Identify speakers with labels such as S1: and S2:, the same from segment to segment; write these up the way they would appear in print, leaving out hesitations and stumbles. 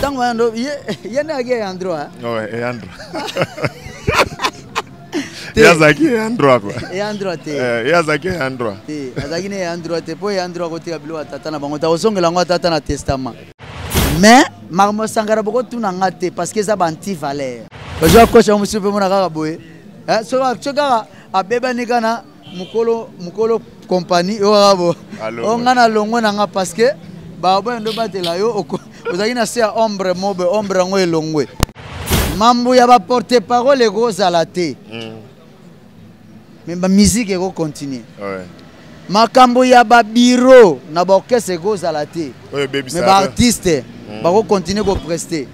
S1: Ntango bayando ye nde ayaki ayant droit.
S2: Ouais, ayant droit. Ye azalaki ayant droit quoi.
S1: Ayant droit te.
S2: Eh, ye azalaki ayant droit.
S1: Te, azalaki ne ayant droit te mpo ayant droit akotika biloko ya tata na bango te, akozongela yango ata na testament. Mais makambo ya Sankara bokotuna nga te parce que eza ba anti valeur. Ozwa kocha mosusu mpe mona kaka boye. Eh, soki kaka abebani kana mokolo mokolo compagnie oyo kaka bo oyo ngai nalongwe na nga parce que baboya ndo batela yo ozalaki na se ya ombre mobe ombre yango elongwe mambo ya baporte parole ekozala te mais bamusike ekocontinue makambo ya babiro na baorchestre ekozala te mais baartiste bakocontinue kopreste.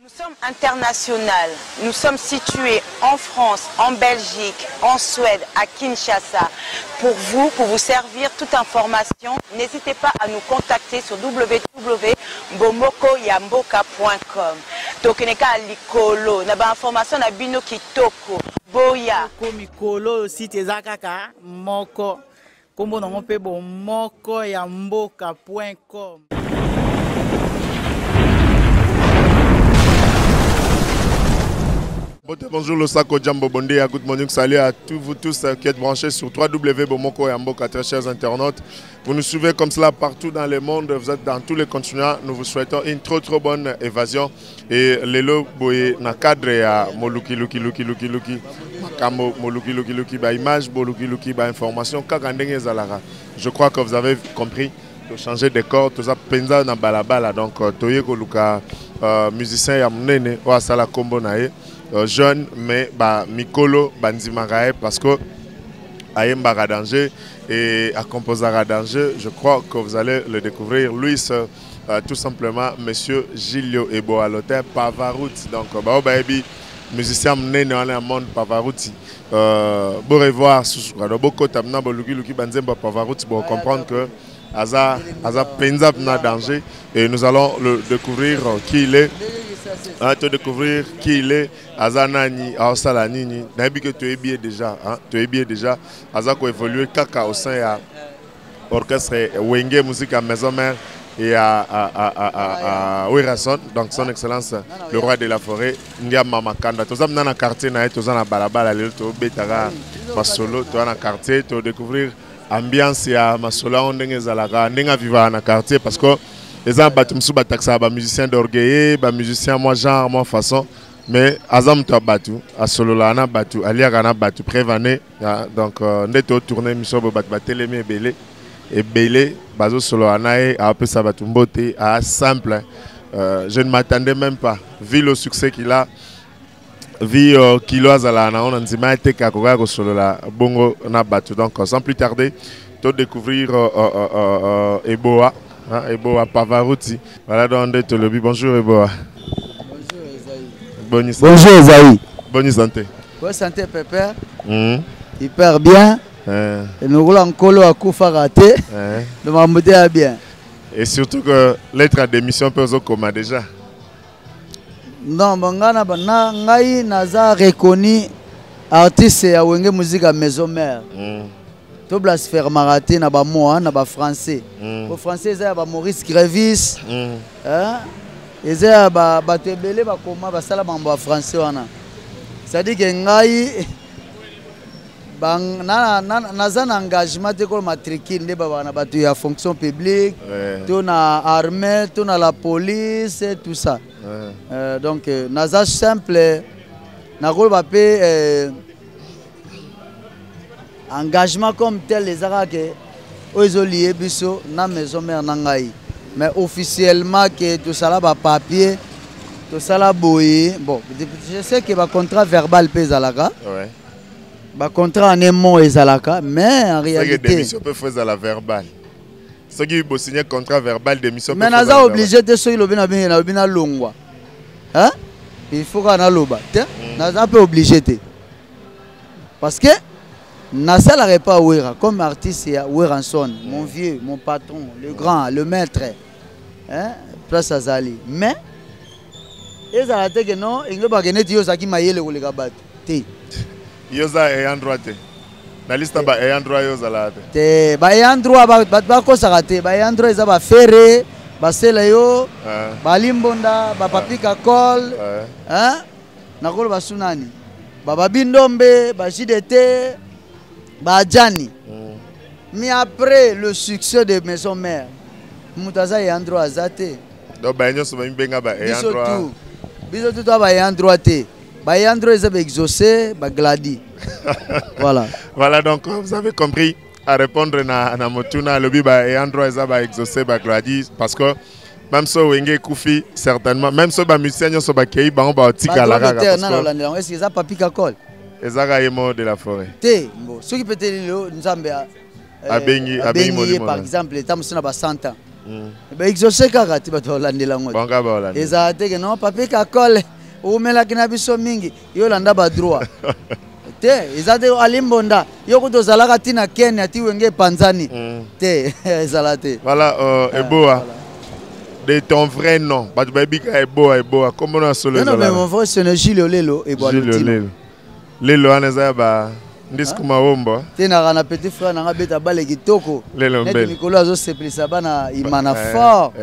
S3: Nous sommes internationales. Nous sommes situés en France, en Belgique, en Suède, à Kinshasa. Pour vous, pour vous servir toute information, n'hésitez pas à nous contacter sur www.bomokoyamboka.com. Tokeneka likolo, na ba information na bino kitoko. Boya.
S4: Mikolo site eza kaka moko. Kombo nango mpe bomoko ya mboka point com.
S2: Bonjour Losako Jambo Bondia, good morning, salut à tous vous tous qui êtes branchés sur 3W Bomoko et Mboka, très chers internautes. Vous nous suivez comme cela partout dans le monde, vous êtes dans tous les continents. Nous vous souhaitons une trop trop bonne évasion. Et lelo boye na cadre ya moluki luki luki luki luki makambo moluki luki luki ba image boluki luki ba information kaka ndenge ezalaka. Je crois que vous avez compris. To changer décor, toza penza na balabala, donc toye koluka musicien ya munene oyo asala kombo na ye, jeune mais ba mikolo bandimaka ye parce que ayembaka danger et acomposaka danger. Je crois que vous allez le découvrir. Lui, c'est tout simplement monsieur Gilio Eboa Lotin Pavarotti. Donc ba baby musicien munene wana ya monde Pavarotti. Beau revoir susu kado bokota na boluki luki banzemba Pavarotti pour comprendre que aza aza penza na danger et nous allons le découvrir qui il est. Hein, te découvrir qui il est, aza nani, aosala nini. Nayebi que tu es bien déjà, hein, tu es bien déjà. Aza ko évoluer kaka au sein ya orchestre Wenge Musique à Maison Mère et à Werrason, donc son excellence le roi de la forêt Ngiama Makanda. Toza na quartier na ye, toza na balabala lelo tobetaka masolo, toza na quartier to découvrir ambiance ya masolo yango ndenge ezalaka, ndenge avivaka na quartier parce que eza bato mosusu bataxaka ba musicien d'orgueil, ba musicien moi genre moi façon, mais aza moto ya bato, asololaka na bato, aliaka na bato prévane. Donc nde totourne miso boye bato batelemi ebele ebele bazosolola na ye, apesa bato mbote, a simple. Je ne m'attendais même pas vu le succès qu'il a, vu kilo azala na ona ndima eteka koka kosolola bongo na bato. Donc sans plus tarder to découvrir Eboa, hein, Eboa Pavarotti. Voilà donc nde tolobi. Bonjour Eboa.
S1: Bonjour Esaïe.
S2: Bonne santé.
S1: Bonjour Esaïe.
S2: Bonne santé.
S1: Bonne santé pépère. Hyper bien. Et nous roulons nkolo akufa raté. Le mamboté a bien.
S2: Et surtout que lettre à démission peut koma déjà.
S1: Non, bon, nga na ba, na, ngai naza reconnu artiste ya Wenge Musique à Maison Mère. To blasphème raté na ba mots, hein, na ba français. Au français eza ya ba Maurice Grevis. Hein? Eza ya ba bato ebele ba koma ba sala mambo ya français wana. C'est-à-dire que ngai ba, na, na, na, naza na engagement te kolo matricule nde ba na bato ya fonction publique, to na armée, to na la police et tout ça. Donc naza simple nakoloba pe engagement comme tel ezaka ke oyo ezolie biso na maison mère na ngai. Mais officiellement que tosala ba papier, tosala boye. Bon, je sais que ba contrat verbal pe ezalaka. Ba contrat en un mot ezalaka, mais en
S2: C'est que
S1: réalité
S2: démission peut faire la verbale. Ceux qui ont signé contrat verbal démission
S1: Mais
S2: peut faire
S1: naza
S2: la
S1: obligé de soki lobi na bino, na lobi na longwa. Hein? Il faut qu'on a loba. Te? Naza peu obligé te. Parce que nasalaka pas Wera comme artiste ya Werrason, mon vieux, mon patron, le grand, le maître. Hein? Place azali. Mais ezala te que non, ingo ba neti yo zaki mayele koleka bato. Te.
S2: Yo za ayant droit te. Na liste ba ayant droit yo zala te.
S1: Te, ba ayant droit ba ba ba kosaka te, ba ayant droit eza ba ferré, Basela yo, balimbonda, bapapi kakol, hein? Nakoloba su nani, bababi ndombe, ba JDT, baadjani. Mais après le succès de Maison Mère, moto aza ayant droit aza te.
S2: Donc baye nyonso bamibenga ba ayant
S1: Biso
S2: droit.
S1: Tout biso tout toa baayant droit te. Baayant droit eza baexaucé, bagladi, voilà.
S2: Voilà, donc vous avez compris à répondre na motuna alobi ba ayant droit eza ba exaucé, ba gladi, parce que même so Wenge ekufi, certainement même so bamusicien nyonso bakei, bango baotikala kaka parce
S1: nana
S2: que
S1: olandela yango, est-ce eza Papi Kakol?
S2: Ezaka ye mo de la forêt.
S1: Te, bon, soki mpe te lelo Nzambe
S2: Abengi
S1: abengi ye
S2: molimo
S1: par
S2: na.
S1: Exemple eta mosu na ba 100 ans, baexaucé kaka ti bato baolandela yango te.
S2: Bango kaka baolandela.
S1: Ezala te ke non, Papi Kakol oumelaki na biso mingi, yo olanda badroit te. Eza te alimbonda yo kuta ozalaka ntina Kenya ti Wenge epanzani te, ezala te.
S2: Voilà, Eboa,
S1: Voilà.
S2: De ton vrai nom, bato bayebi kaka Eboa, Eboa, kombo na solo?
S1: Non, non, mais
S2: Ezala
S1: mon vrai, c'est Gilles Olelo. Eboa
S2: Gilles
S1: Lotima.
S2: Lelo, lelo wana eza ya ba ndisi mawombo.
S1: Te, naka na petit frère nanga beta bale kitoko.
S2: Lelo
S1: Neti
S2: mbele.
S1: mikolo azosepelisa bana Imana fort.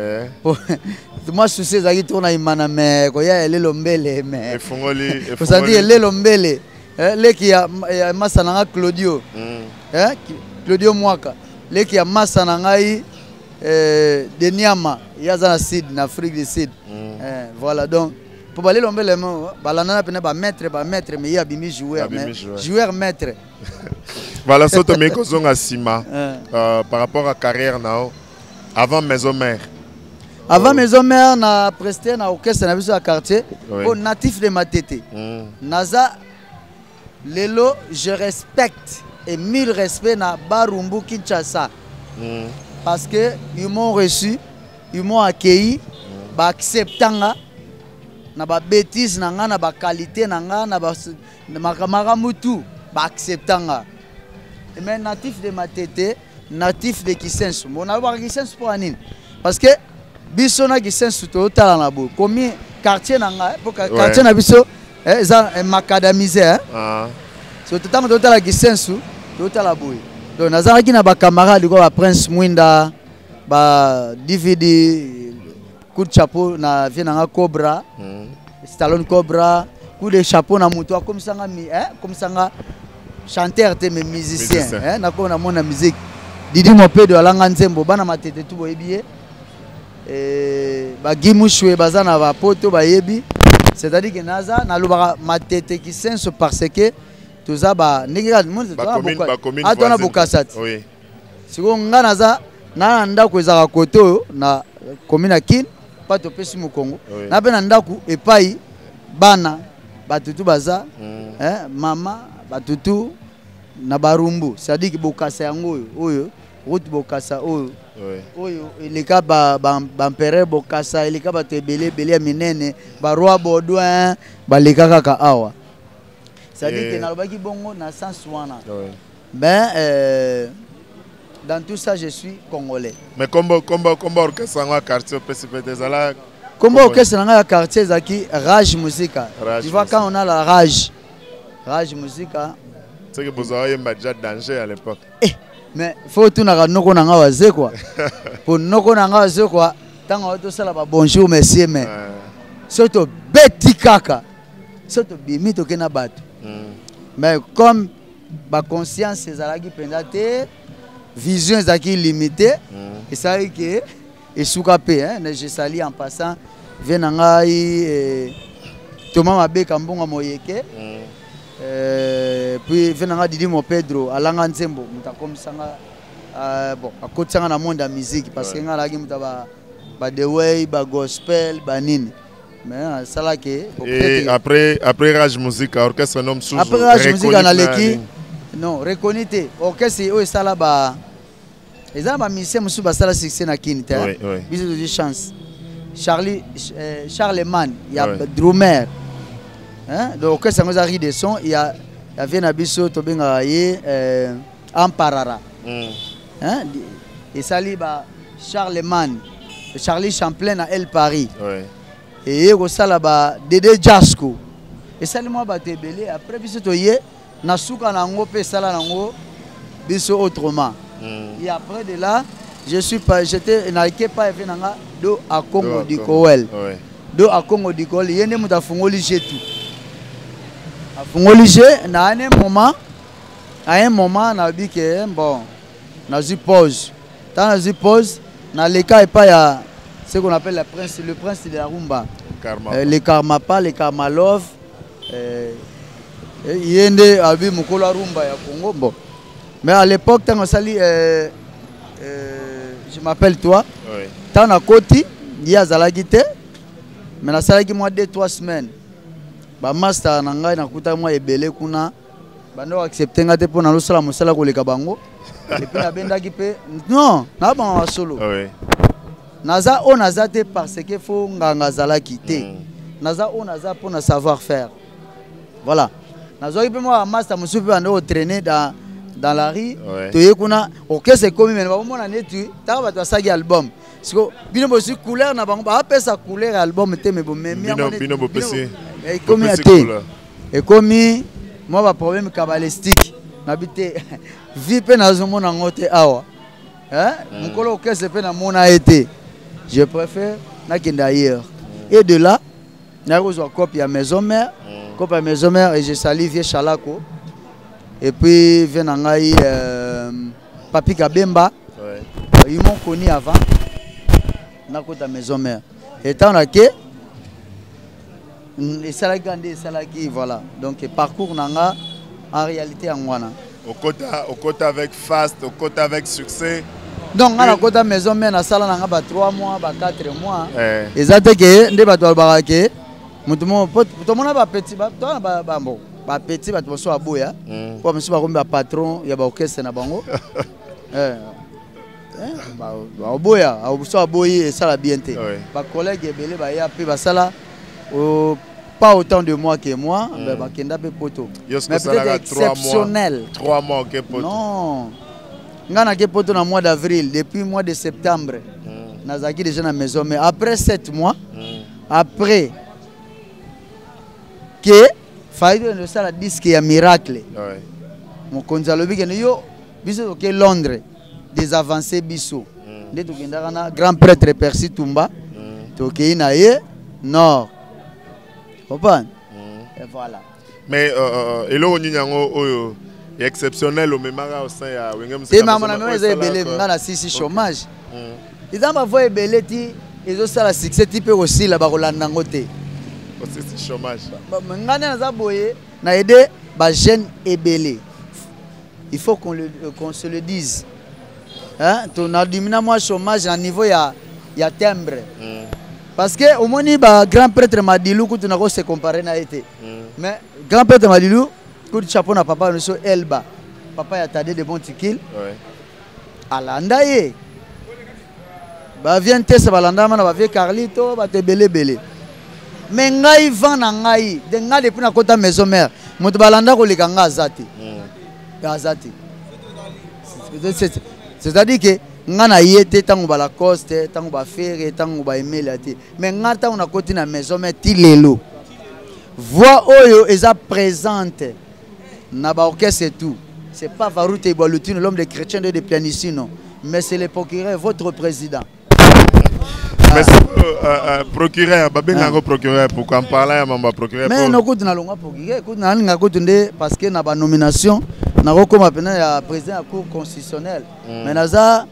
S1: Mwa susi ezalaki to na Imana, me koya ya lelo mbele me
S2: Efungoli.
S1: Osandi
S2: Efungoli.
S1: elelo mbele, leki ya masa na nga Claudio, Claudio Mwaka, leki ya masa na ngai Deniama, ye aza na sud, na Afrique du Sud. Voilà, donc mpo balelo mbele mo balandana mpena bamaître, bamaître, mais ye abimi joueur.
S2: Abimi
S1: Mais
S2: joueur.
S1: Joueur maître.
S2: Voilà, so tomei kozonga nsima par rapport à carrière na yo avant Maison Mère.
S1: Avant Maison Mère, na presté na orchestre na biso ya quartier. Po natif de Matete naza lelo, je respecte et mille respect na Barumbu Kinshasa, parce que ils m'ont reçu, ils m'ont accueilli, baacceptanga na babêtise na nga, na baqualité na nga, na makambo tout, baacceptanga. Mais natif de Matete, natif de Kisensu. Bon, nalobaka Kisensu mpo ya nini? Parce que biso na Kisensu tozotala na boye komi quartier na ngai, po quartier na biso eza macadamisé, eh?
S2: Ah.
S1: So ntango tozotala Kisensu, tozotala boye. Donc nazalaki na bacamarade kwa baprince Mwinda, ba DVD, coup de chapeau na vie na nga Cobra, Stallone Cobra, coup de chapeau na moto akomisanga akomisanga chanteur te, mais musicien.
S2: Musicien.
S1: Nakoma namona musique. Didi Mopedo alanga nzembo, bana Matete tu boyebi ye. Bagi Mushwe baza na bapoto bayebi. C'est-à-dire que naza nalobaka Matete Kisenso parce que toza ba ndenge kaka moni toza na
S2: Bacommune bacommune
S1: Ah, toza na
S2: voisine.
S1: Bokasa ti. Sikoyo nga naza na ndako ezalaka kote oyo na commune ya Kine mpa topesi mokongo. Na mpe na ndako epai bana batutu baza, mama batutu na Barumbu, c'est-à-dire que Bokasa yango oyo, oyo route Bokasa oyo, oyo eleka baempereur Bokasa, eleka bato ebele ebele ya minene, baroi Baudouin baleka kaka awa. C'est-à-dire que nalobaki bongo na sens wana. Mais dans tout ça, je suis congolais.
S2: Mais kombo orchestre yango ya quartier opesi pe te, ezala?
S1: Kombo orchestre na ngai ya quartier ezalaki Rage Musica.
S2: Rage
S1: Tu vois,
S2: Musica.
S1: quand on a la rage, Rage Musica.
S2: C'est que bozala oyemba déjà danger à l'époque.
S1: Eh, mais faut tunaka noko na ngai Wazekwa, po noko na ngai Wazekwa, ntango tosala ba bonjour monsieur, mais soki tobeti kaka, soki tobimi, toke na bato. Mais comme baconscience ezalaki mpenza te, vision ezalaki limité, esalaki ke esuka mpe, hein. Je sali en passant vie na ngai Thomas Mabeka Mbongo Moyeke. Puis vie na ngai Didi Mopedro alanga nzembo, moto akomisanga bon, akotisanga na monde ya musique, parce que ngai alaki moto ya ba the way, ba gospel, banini, mais asalaki bon,
S2: Et
S1: peut-être
S2: après Rage Musique, orchestre nom mosusu?
S1: Après Rage Musique,
S2: reconnu
S1: naleki
S2: na nini?
S1: Non, reconnu te. Orchestre oyo esala ba eza na bamusicien mosusu basala succès na Kini te, hein. Biso tozwi chance, Charlie, Charlemagne ya drummer, hein? Donc orchestre yango eza Rue de Son ya vie na biso, tobengaka ye Amparara. Hein? Esali ba Charlemagne, Charlie Champlain na El Paris. Eye kosala ba Dede Jasco, esali mwa bato ebele. Après biso toye na suka na yango mpe esala nango biso autrement. Et après de là Je suis pas, j'étais nake pa efe na nga do Akongo Dikowel.
S2: Ouais.
S1: Do Akongo Dikowel, ye nde moto afungoli jeu tout. Afungoli jeu na un moment, à un moment nalobi ke bon, nazwi pause. Ntango nazwi pause, naleka epai ya ce qu'on appelle la prince, le prince de la rumba.
S2: Karma.
S1: Le Karmapa, le Karma Love. Ye nde abi mokolo ya rumba ya Congo. Bon. Mais à l'époque, ntango asali Je m'appelle toi.
S2: Oui.
S1: Ntango nakoti, ye azalaki te, mais nasalaki mwa 2 3 semaines. Ba master na ngai nakutaki mwa ebele kuna. Bando accepter nga te mpo nalosala mosala koleka bango. Et puis nabendaki mpe non, nabanga masolo.
S2: Oui.
S1: Naza oyo naza te parce que faut nganga azalaki te. Naza oyo naza mpo na savoir faire. Voilà. Nazwaki mpe mwa master mosusu mpe bando kotraîner dans la rue.
S2: Ouais.
S1: Toye kuna orchestre ekomi mene bakomona neti taka bato basalaki album. Siko bino bozwi couleur na bango, bapesa couleur ya album te, mais bomemi yango
S2: Bino,
S1: neti-
S2: bino bopesi.
S1: bino- ekomi
S2: bopesi
S1: te.
S2: couleur.
S1: Ekomi mwa ba problème cabalistique. Nabi te vie mpe nazomona yango te awa. Hein? Mokolo orchestre mpe namona ye te. Je préfère nakende ailleurs. Et de là, nakozwa copie ya maison mère, copie ya maison mère, et je salue vieux Chalako. Et puis vieux na ngai Papi Kabemba.
S2: Ouais.
S1: Ils m'ont connu avant nakota maison mère. Et tant que esalaki nde esalaki, voilà. Donc parcours na nga en réalité yango wana.
S2: Okota avec fast, okota avec succès.
S1: Donc nga nakota maison mère, nasala na nga ba 3 mois, ba 4 mois.
S2: Eh.
S1: Eza te ke nde bato balobaka ke moto moko po tomona ba petit, ba, tona ba, ba, bon, ba petit bato mosusu baboya. Po mosusu bakomi ba patron ya ba orchestre na bango. Ba, baboya, mosusu aboyi esala bien te.
S2: Ouais.
S1: Ba collègue ebele baya pe basala, oh, pas autant de mois que moi, ben, bakenda pe poto.
S2: Yo, ce
S1: Mais
S2: que ça
S1: peut-être
S2: l'a 3 mois.
S1: exceptionnel.
S2: 3 mois ok poto.
S1: Non. Nga nake poto na mois d'avril, depuis mois de septembre. Nazalaki déjà na maison, mais après 7 mois, après que Faïdo ndo sala disque ya miracle.
S2: Ouais.
S1: Mokonzi alobi ke yo biso toke Londres, des avancées biso. Nde tokendaka na grand prêtre Percy Tumba. Tokei na ye nord. Comprends? Et voilà.
S2: Mais eloko nini yango oyo exceptionnel omemaka au sein ya Wenge Musica?
S1: Te mama na
S2: Maison
S1: mema eza
S2: Mère,
S1: ebele,
S2: oyo
S1: nga na sisi
S2: Ok.
S1: chômage. Eza ba voix ebele ti ezosala succès ti mpe kosila bakolanda yango te.
S2: Osisi chômage.
S1: Nga nde naza boye na aide ba jeune ebele. Il faut qu'on se le dise. Hein? To na dimina moi chômage na niveau ya timbre. Parce que omoni ba grand prêtre Madilu kutu nako se comparer na ye te. Mais grand prêtre Madilu coup de chapeau na papa biso Elba. Papa ya Tade de Bontikil.
S2: Ouais.
S1: Alanda ye. Ba vient test balanda mana ba vieux Carlito ba te belé belé. Mais ngai vent na ngai, de ngai depuis na kota maison mère, moto balanda ko leka nga azate. Azate. C'est-à-dire que nga na ye te tango ba Lacoste, tango ba Ferre, tango ba Emelia te. Mais nga tango na koti na maison mère ti lelo. Voix oyo eza présente na ba orchestre et tout. C'est pas Varoute et Boalutine, l'homme des chrétiens de pianissino, mais c'est le procureur, votre président.
S2: Mais procureur, babenga yango procureur, pourquoi en parlant ya mambo ya procureur?
S1: Mais nokuti na longwa procureur, écoute na linga kutu nde parce que na ba nomination nakokoma pena ya président ya cour constitutionnelle. Mais naza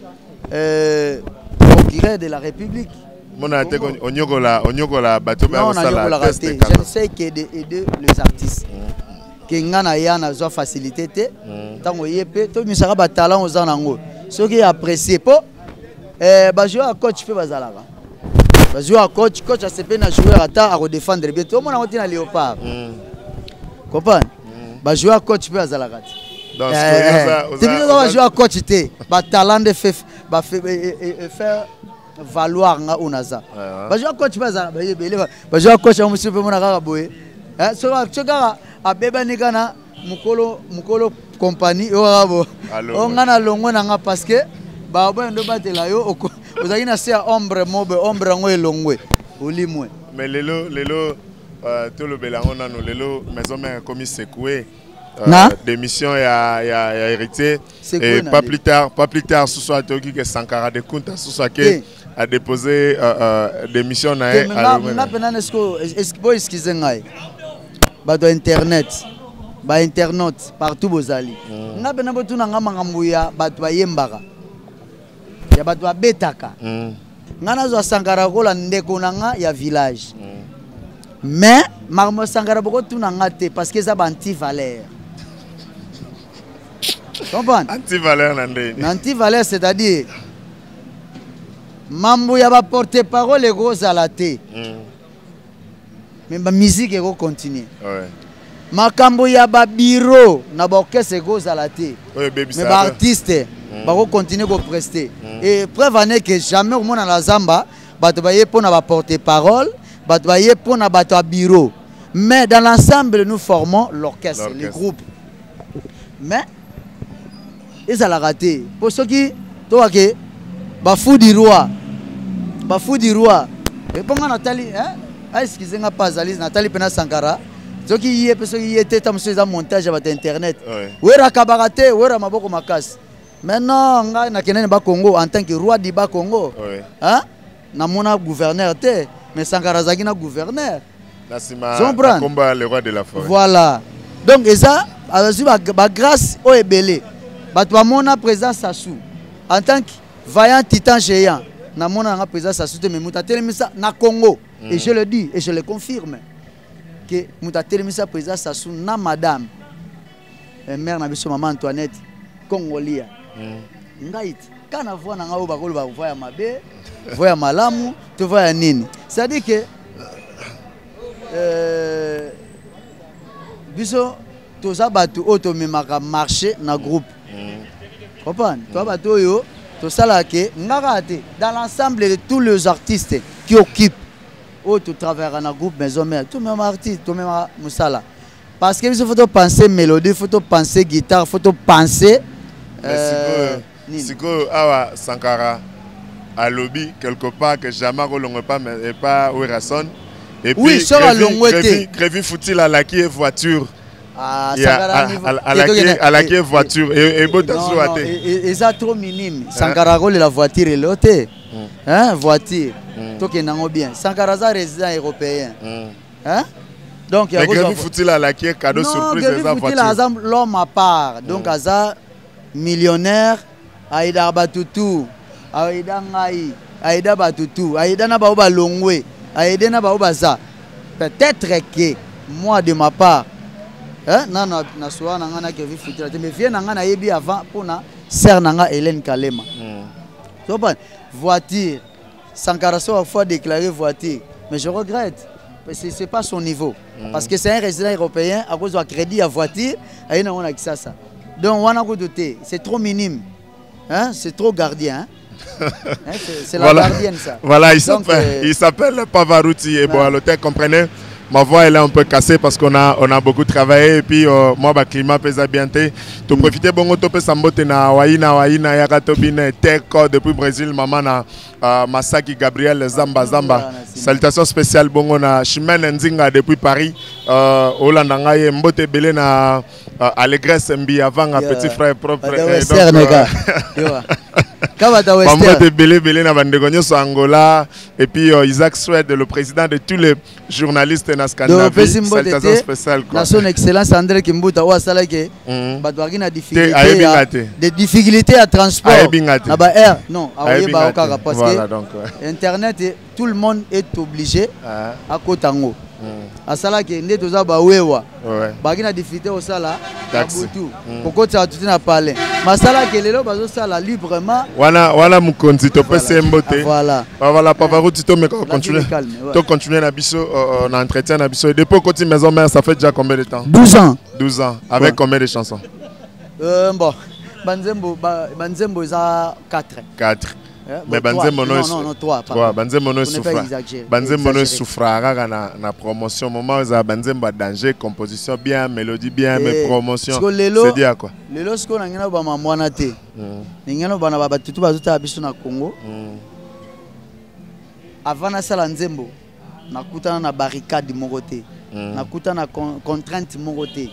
S1: procureur de la République.
S2: Mona te ko onyokola bato ba
S1: Non,
S2: kosala
S1: nanyokolaka
S2: test
S1: te.
S2: kaka.
S1: Je ne sais que de aider les artistes. Ke nga na ya nazwa facilité te. Ntango ye mpe tomisaka ba talent oza nango. Soki apprécié po ba joueur ya coach mpe bazalaka. Ba joueur ya coach, coach asepe na joueur ata akodéfendre bien. Tomona yango te na Léopard. Comprendre? Ba joueur ya coach mpe bazalaka te.
S2: Donc, sikoyo
S1: Te bino oza ba joueur ya coach te. Ba talent de fait, ba fait, eh, faire valoir nga oyo naza.
S2: Ouais.
S1: Ba joueur coach mpe azalaka ba ebele, ba joueur coach yango mosusu mpe mona kaka boye. Soki kaka abebani kaka na mokolo compagnie, oyo kaka bo.
S2: Alongwe.
S1: Oyo nga na longwe na nga parce que baboya ndo batela yo, ozalaki na se ya ombre mobe, ombre yango elongwe, olimwe.
S2: Mais lelo, tolobela yango nano, lelo maison mère ekomi secoué.
S1: Na
S2: démission ya héritier et pas plus tard susu atoki ke Sankara de Kunta susu ake a déposé démission na ye.
S1: Nga mpena bo excuse ngai, bato ya internet, bainternaute partout bozali, nga mpena botuna nga makambo ya bato bayembaka, ya bato babetaka. Nga nazwa Sankara kola ndeko na nga ya village, mais makambo ya Sankara bokotuna nga te, parce que eza ba anti-valeur, comprendre?
S2: Anti-valeur na ndeni?
S1: Na anti-valeur, c'est-à-dire mambo ya baporte parole ekozala te, mais bamusique ekocontinue. Makambo ya babureau na baorchestre ekozala te, mais baartiste bakocontinue koprester. Et preuve en est que jamais omona na zamba bato baye mpo na baporte parole, bato baye mpo na bato ya bureau. Mais dans l'ensemble, nous formons l'orchestre, le groupe. Mais ezalaka te, mpo soki towake bafou du roi, bafou du roi, epo nga natali, excuse nga mpe azali, natali mpena Sankara, soki ye mpe soki ye te, ta mosusu eza montage ya bato internet. Wera akabaka te, wera maboko makasi. Maintenant ngai nakende na Bakongo en tant que roi du Bakongo, namona gouverneur te, mais Sankara azalaki na gouverneur.
S2: Na nsima le roi de la forêt.
S1: Voilà, donc eza azwi bagrâce oyo ebele. Bato bamona président Sassou en tant que vaillant titan géant. Namona nanga président Sassou te, mais moto atelemisa na Congo, et je le dis et je le confirme que moto atelemisa président Sassou na madame mère na biso, mama Antoinette Kongolia, ngai te. Ka na voix na ngai oyo bakoloba voix ya mabe, voix ya malamu to voix ya nini, c'est-à-dire que biso toza bato oyo tomemaka marché na groupe, comprendre? Toza bato oyo tosalaka ke nga kaka te, dans l'ensemble de tous les artistes qui occupent, oyo totravaillaka na groupe Maison Mère, tomema artiste, tomemaka mosala, parce que biso faut topenser mélodie, faut topenser guitare, faut topenser.
S2: Sikoyo awa Sankara alobi quelque part que jamais akolongwe pas epa Werrason.
S1: Et puis oui, soki alongwe te.
S2: Grevi Futila alaki ye voiture. Alaki ye voiture ebota zuwa te.
S1: Eza trop minime. Sankara akolela voiture elo te, voiture tokende yango bien. Sankara aza résident européen, hein?
S2: Donc Grevi Futila alaki ye cadeau surprise, eza
S1: voiture. Aza l'homme à part, donc aza millionnaire, aidaka bato tu, aida ngai, aida bato tu, aida na bao balongwe, aide na bao baza. Peut-être que moi, de ma part, hein, na nasoa na ngai na Kevi Futila te, mais vie na ngai nayebi avant mpona sœur na ngai Hélène Kalema. Topa voiture, Sankara so fois déclaré voiture, mais je regrette, c'est pas son niveau, parce que c'est un résident européen. À cause du crédit à voiture aye nango na Kisasa, donc wana kutu te, c'est trop minime, hein? C'est trop gardien, hein? Hein, c'est la
S2: voilà.
S1: Gardienne, ça.
S2: Voilà, il s'appelle il s'appelle Pavarotti. Et bon, à l'hôtel, comprenez, ma voix, elle est un peu cassée parce qu'on a beaucoup travaillé. Et puis, moi, bah, climat pesa bien te. Tu profiter bongo, to pesa mbote na Waina, Waina, Yaka Tobine, Teko, depuis Brésil, maman na Masaki Gabriel Zamba Zamba. Salutations spéciales bongo na Chimène Nzinga depuis Paris. Olanda ngai, mbote belé na Allégresse Mbi Avanga, petit frère propre.
S1: Et donc,
S2: bambote ebele ebele na bandeko nyonso Angola. Et puis Isaac Swede, le président de tous les journalistes na Scandinavie, salutation spéciale
S1: quoi. Na son excellence André Kimbuta oyo asalaki bato bazalaki na difficulté, de difficulté ya transport na ba air. Non, akoyeba kaka, parce que donc, internet, tout le monde est obligé akota yango. Asalaki nde toza bawewa, bazalaki na difficulté kosala na butu, kokotisa bato te na palais, masalaki lelo bazosala librement.
S2: Wana wana mokonzi, topesi ye mbote.
S1: Voilà.
S2: Voilà, Pavarotti, tomeka continuer, to continuer na biso na entretien na biso. Depuis okoti Maison Mère, ça fait déjà combien de temps?
S1: 12 ans.
S2: 12 ans avec combien de chansons?
S1: Bon, banzembo eza 4.
S2: 4. Mais banzembo no,
S1: non, non, 3.
S2: Banzembo no esouffra, banzembo no esouffra kaka na promotion. Moment ezala banzembo ya danger, composition bien, mélodie bien, mais promotion, c'est dit à quoi?
S1: Lelo sikoyo na ngai na bama mwana te, ndenge na bana batutu bazotala biso na Congo. Avant nasala nzembo, nakutana na barricade moko te, nakutana na contrainte moko te.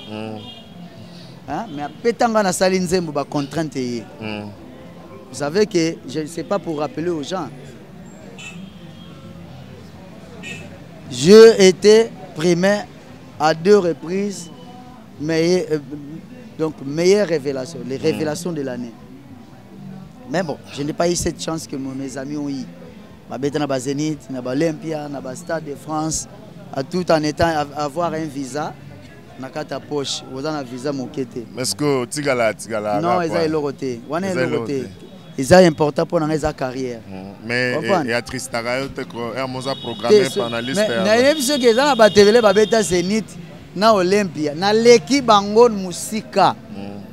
S1: Hein? Mais apeta nga nasali nzembo ba contrainte ye. Vous savez que je ne sais pas pour rappeler aux gens. J'ai été primé à deux reprises meilleur, donc meilleure révélation, les révélations de l'année. Mais bon, je n'ai pas eu cette chance que mes amis ont eu. Babeta na ba Zénith, na ba Olympia, na ba Stade de France, à tout en étant avoir un visa na kati ya poche, oza na visa moke te.
S2: Mais est-ce que tigala tigala
S1: Non, eza eloko te. Wana eloko te. Eza important mpo na ngai eza carrière.
S2: Mais ya tristaka yo te ko er moza programmé pendant liste.
S1: Nayebi soki eza na bato ebele babeta Zénith na Olympia, naleki bango mosika.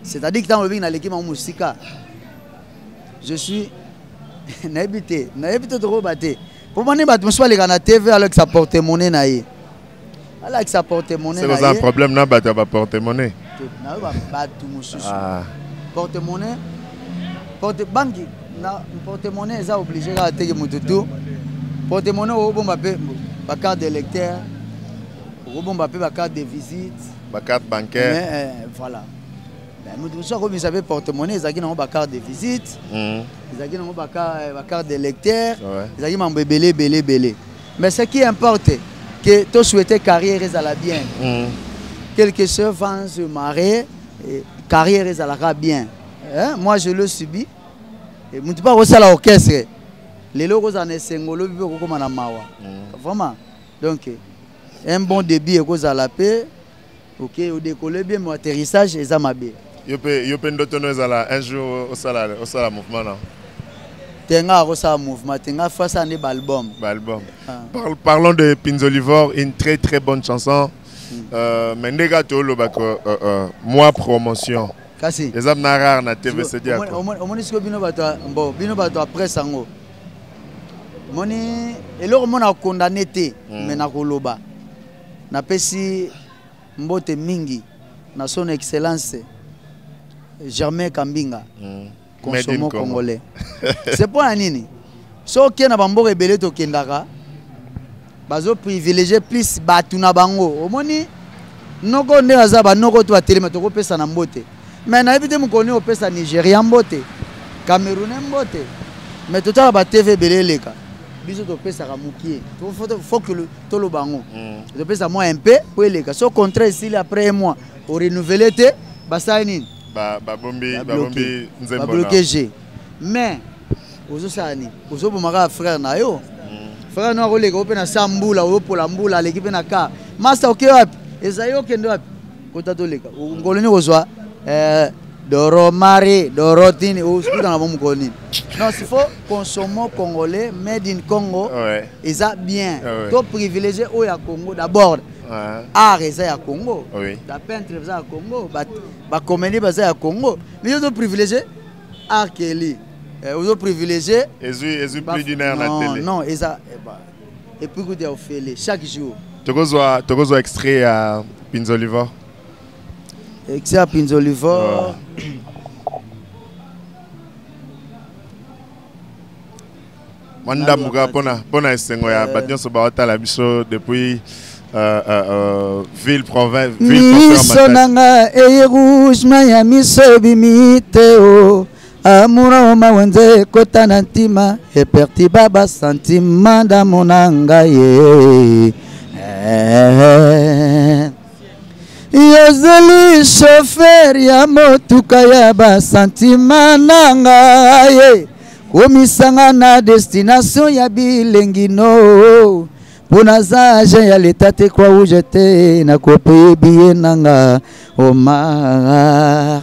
S1: C'est-à-dire que ntango lobiki naleki bango mosika, je suis nayebi te, nayebi te tokoyeba te. Mpo moni bato mosusu baleka na TV alakisa porte-monnaie na ye. Alakisa porte-monnaie na ye.
S2: C'est un problème na bato ya ba porte-monnaie.
S1: Nayoba bato mosusu. Porte-monnaie, porte banque na porte-monnaie eza obligé kaka teke moto tout. Porte-monnaie okobomba mpe ba carte d'électeur, okobomba mpe ba carte de visite,
S2: ba carte bancaire.
S1: Mais, voilà. Mais moto mosusu akobimisa mpe porte-monnaie ezalaki nango ba carte de visite, ezalaki nango ba carte d'électeur, ezalaki mambo ebele ebele ebele. Mais ce qui importe que to souhaiter carrière ezala bien. Quelque chose vent se marée, carrière ezalaka bien. Hein? Moi je le subis. Et mutu pa kosala orchestre. Lelo kozala na esengo lobi mpe okokoma na mawa. Vraiment. Donc un bon début ekozala pe OK, au décoller bien mon atterrissage eza mabe.
S2: Yo pe ndoto no ezala un jour osala mouvement non?
S1: Tenga akosala mouvement, tenga face à ba album.
S2: Ba album. Parlons de Pinzolivore, une très très bonne chanson. Mais ndega to loba ko moi promotion.
S1: Kasi.
S2: Eza na rare na TVCD.
S1: Omoni siko bino bato bon bino bato après sango. Moni eloko mona condamné te mais na koloba. Napesi mbote mingi na son excellence Germain Kambinga. Consommons congolais. C'est pour nini? Soki na bamboka ebele tokendaka bazo privilégier plus batu na bango. Omoni noko nde aza ba noko to atelema tokopesa na mbote. Mais nayebi te mokoni opesa Nigeria mbote, Camerounais mbote. Mais totala ba TV ebele eleka. Biso topesaka mokie. Faut que toloba yango. Topesa mwa un peu po eleka. So contrat esili après un mois, o renouveler te, basali nini?
S2: Babombi nzembo.
S1: Ba bloquer G. Mais ozosala nini? Ozobomaka frère na yo. Frère no akoleka ope na sa mbula, oyopola mbula, aleki pe na car. Master oke wapi? Ezali okende wapi? Kota toleka. Ngolo nini kozwa? Doro Marie, Doro Tini, osikuta na bomo nini? Non, il faut consommer congolais, made in Congo. Eza bien. To privilégier oyo ya Congo d'abord. Art eza ya Congo. La peintre eza ya Congo, ba comédie baza ya Congo. Mais yo to privilégier art Kelly. Ozo privilégier
S2: Ezui plus d'une heure na télé.
S1: Non, eza, et puis écoute, ya ofele chaque jour.
S2: Tokozwa extrait ya Pinzolivore.
S1: Extrait ya Pinzolivore.
S2: Mandambuka pona esengo ya bato nyonso baotala biso depuis ville province, ville
S1: miso nanga eye rouge maya miso ebimi te o amour oma wenze kota na ntima epertiba ba sentiment d'amour na ngai ye. Yozeli chauffeur ya motuka ya ba sentiment na ngai komisanga na destination ya bilengi no mpona za agent ya leta te croix rouge te nakopeye billet nanga Omar.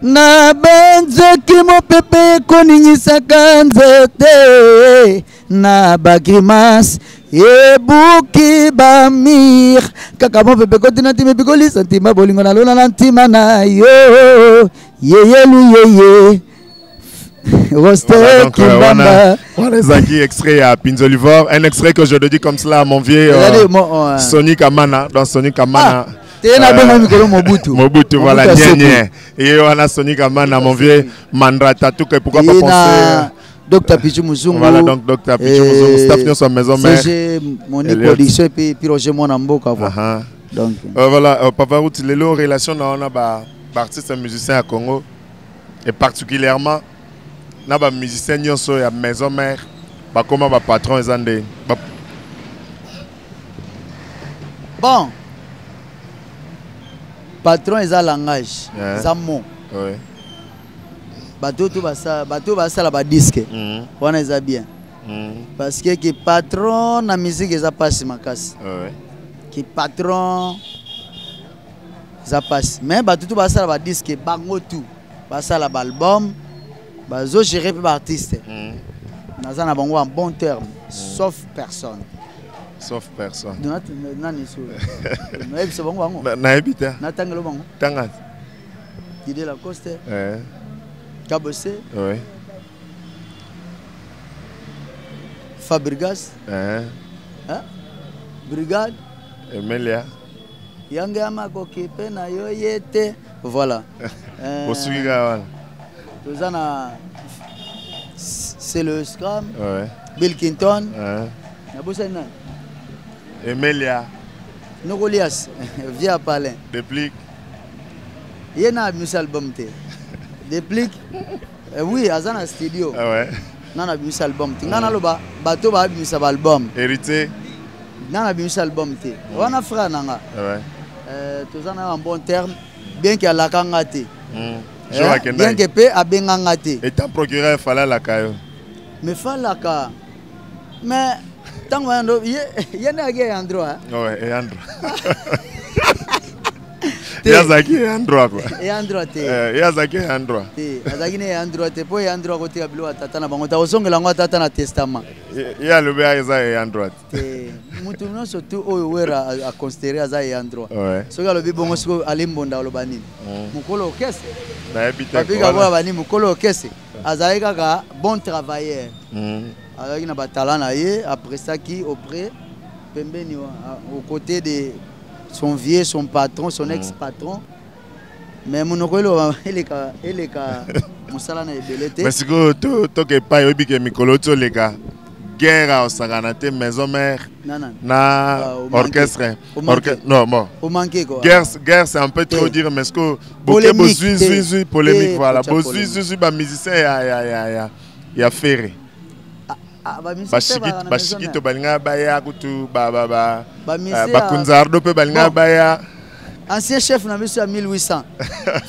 S1: Na banzoki mopepe ekoningisaka nzete na ba grimace ebuki ba mire kaka mopepe ekoti na ntima epikolisa ntima bolingo na lona na ntima na yo yeyelu yeye. Roster
S2: Voilà, donc,
S1: Kimbamba.
S2: voilà, Zaki, extrait à Pinzolivore. Un extrait que je le dis comme cela à mon vieux,
S1: Regardez, moi, ouais.
S2: Sony Kamana. Dans Sony Kamana.
S1: Ah, t'es là, bon, Mikolo Mobutu.
S2: Mobutu, voilà,
S1: Mobutu
S2: nien,
S1: Asoku.
S2: nien. Et voilà, Sony Kamana, mon vieux Mandrata, tout que pourquoi pas
S1: Et
S2: penser.
S1: na Docteur Pichou Muzungu.
S2: Voilà, donc Docteur Pichou Muzungu, staff nyonso ya maison mère.
S1: CG, Monique
S2: Elliot.
S1: Production, et puis Roger Mwana Mboka, quoi.
S2: Uh-huh.
S1: Donc
S2: Voilà, Papa Ruti, lelo relation na wana ba ba artiste musicien ya Congo et particulièrement na ba musicien nyonso ya maison mère bakoma ba patron eza nde ba...
S1: Bon, patron eza langage, eza mot. Bato to basala, bato basala ba disque wana eza bien. Parce que ki patron na musique eza pasi makasi. Ki patron eza pasi, mais bato to basala ba disque, bango tout basala ba album, bazo gérer pe ba artiste. Naza na bango en bon terme, sauf personne.
S2: Sauf personne.
S1: Nani so? Nayebi bango bango.
S2: Nayebi te.
S1: Natangelo bango.
S2: Tanga.
S1: Didier Lacoste. Kabose. Fabregas. Hein? Brigade.
S2: Emilia.
S1: Yange amakoki pe na yo yete. Voilà.
S2: Osuki kaka wana.
S1: Toza na c'est le Scrum. Bill Clinton. Nabosani nani?
S2: Emilia.
S1: Nokolias, via Palin.
S2: Déplique.
S1: Ye na abimisi album te. Déplique. Oui, aza na studio.
S2: Ah ouais.
S1: Nga na abimisi album te. Nga naloba bato ba abimisa ba album.
S2: Héritier.
S1: Nga na abimisi album te. Wana frère na nga.
S2: Ah ouais.
S1: Toza na en bon terme, bien que alaka nga te.
S2: Jo
S1: bien que pe abenga nga te.
S2: Étant procureur fallait alaka yo.
S1: Mais falaka. Mais tango ando ye ye na ye andro hein.
S2: Ouais, et andro. Yazaki andro quoi.
S1: Et andro te.
S2: Yazaki andro.
S1: Te, azaki ne andro te po andro ko te bilo tata na bango ta ozongela ngo tata na testament.
S2: Ye alobi eza ye andro.
S1: Te, mutu nyonso tu oyo wera a considérer aza ye andro. Soki alobi bongo siko alimbonda aloba nini? Mukolo orchestre.
S2: Nayebi te.
S1: Babika ko bani mukolo orchestre. Azali kaka bon travailleur. Azalaki na batala na ye, apressaki auprès pembeni aux côtés de son vieux, son patron, son ex-patron. Mais monoko elo eleka eleka mosala na ebele te.
S2: Mais sikoyo toke epai oyebi ke mikolo ti oleka guerre aosakana te maison mère na orchestre. Non, bon.
S1: Omanke quoi.
S2: Guerre, guerre c'est un peu trop dire, mais ce que boke bozui zui zui polémique, voilà. Bozui zui zui ba musicien ya ya ya ya ya Ferré. Bashikito balinga baya kutu ba ba ba bakunzardo pe balinga baya.
S1: Ancien chef na biso ya 1800